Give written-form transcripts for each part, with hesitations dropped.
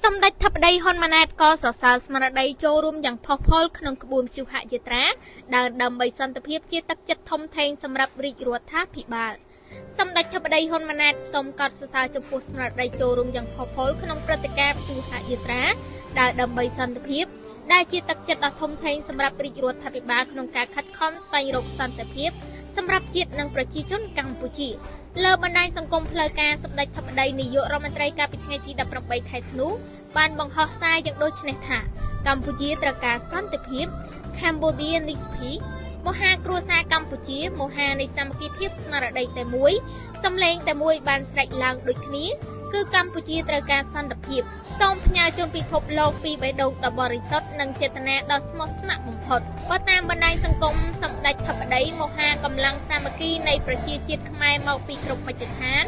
សម្ដេចធិបតីហ៊ុនម៉ាណែតក៏សរសើរស្មារតីចូលរួមយ៉ាងផុសផុលក្នុងក្បួនព្យុហយាត្រាដើរដើម្បីសន្តិភាពជាទឹកចិត្តធំធេងសម្រាប់រាជរដ្ឋាភិបាលសម្ដេចធិបតីហ៊ុនម៉ាណែតសូមកោតសរសើរចំពោះស្មារតីចូលរួមយ៉ាងផុសផុលក្នុងព្រឹត្តិការណ៍ព្យុហយាត្រាដើរដើម្បីសន្តិភាពដែលជាទឹកចិត្តដ៏ធំធេងសម្រាប់រាជរដ្ឋាភិបាលក្នុងការខិតខំស្វែងរកសន្តិភាពសម្រាប់ជាតិនិងប្រជាជនកម្ពុជាលើបណ្ដាញសង្គមផ្លូវការសម្ដេចធិបតីនាយករដ្ឋមន្ត្រីកាលពីថ្ងៃទី18ខែធ្នូបានបង្ហោះសារយ៉ាងដូចនេះថាកម្ពុជាត្រូវការសន្តិភាព Cambodia Needs Peace មហាគ្រួសារកម្ពុជាមហានៃសាមគ្គីភាពស្មារតីតែមួយសម្លេងតែមួយបានស្រែកឡើងដូចគ្នាគឺកម្ពុជាត្រូវការសន្តិភាពសូមផ្ញើជូនពិភពលោកពីបេះដូងដ៏បរិសុទ្ធនិងចេតនាដ៏ស្មោះស្ម័គ្របំផុតបើតាមបណ្ដាញសង្គមសម្ដេចធិបតីមហាកម្លាំងសាមគ្គីនៃប្រជាជាតិខ្មែរមកពីគ្រប់មជ្ឈដ្ឋាន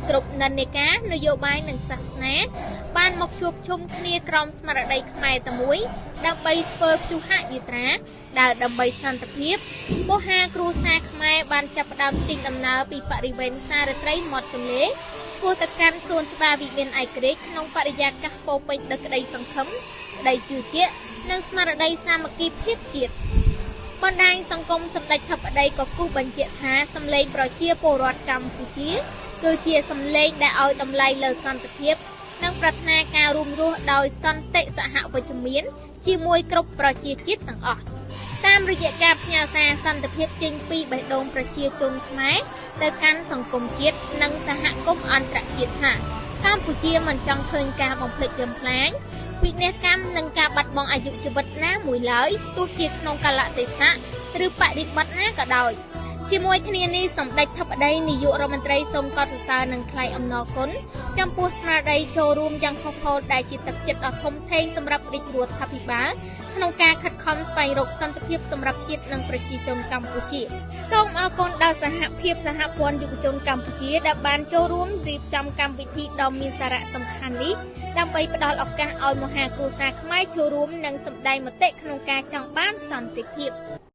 គ្រប់និន្នាការនយោបាយនិងសាសនាបានមកជួបជុំគ្នាក្រោមស្មារតីខ្មែរតែមួយដើម្បីធ្វើព្យុហយាត្រាដើរដើម្បីសន្តិភាពមហាគ្រួសារខ្មែរបានចាប់ផ្ដើមចេញដំណើរពីបរិវេណសារត្រីមាត់ទន្លេឆ្ពោះទៅកាន់សួនច្បារវិមានឯករាជ្យក្នុងបរិយាកាសពោពេញដោយក្តីសង្ឃឹមក្តីជឿជាក់និងស្មារតីសាមគ្គីភាពជាតិបណ្ដាញសង្គមសម្ដេចធិបតីក៏គូសបញ្ជាក់ថាសម្លេងប្រជាពលរដ្ឋកម្ពុជាគឺជាសម្លេងដែលឲ្យតម្លៃលើសន្តិភាពនិងប្រាថ្នាការរួមរស់ដោយសន្តិសហវិជ្ជមានជាមួយគ្រប់ប្រជាជាតិទាំងអស់តាមរយៈការផ្ញើសារសន្តិភាពចេញពីបេះដូងប្រជាជនខ្មែរទៅកាន់សង្គមជាតិនិងសហគមន៍អន្តរជាតិថាកម្ពុជាមិនចង់ឃើញការបំផ្លិចបំផ្លាញវិនាសកម្មនិងការបាត់បង់អាយុជីវិតណាមួយឡើយទោះជាក្នុងកាលៈទេសៈឬបរិបទណាក៏ដោយជាមួយគ្នានេះសម្ដេចធិបតីនាយករដ្ឋមន្ត្រីសូមកោតសរសើរនិងថ្លែងអំណរគុណចំពោះស្មារតីចូលរួមយ៉ាងផុសផុលដែលជាទឹកចិត្តដ៏ធំធេងសម្រាប់រាជរដ្ឋាភិបាលក្នុងការខិតខំស្វែងរកសន្តិភាពសម្រាប់ជាតិនិងប្រជាជនកម្ពុជាសូមអរគុណដល់សហភាពសហព័ន្ធយុវជនកម្ពុជាដែលបានចូលរួមរៀបចំកម្មវិធីដ៏មានសារៈសំខាន់នេះដើម្បីផ្ដល់ឱកាសឲ្យមហាគ្រួសារខ្មែរចូលរួមនិងសម្ដែងមតិក្នុងការចង់បានសន្តិភាព។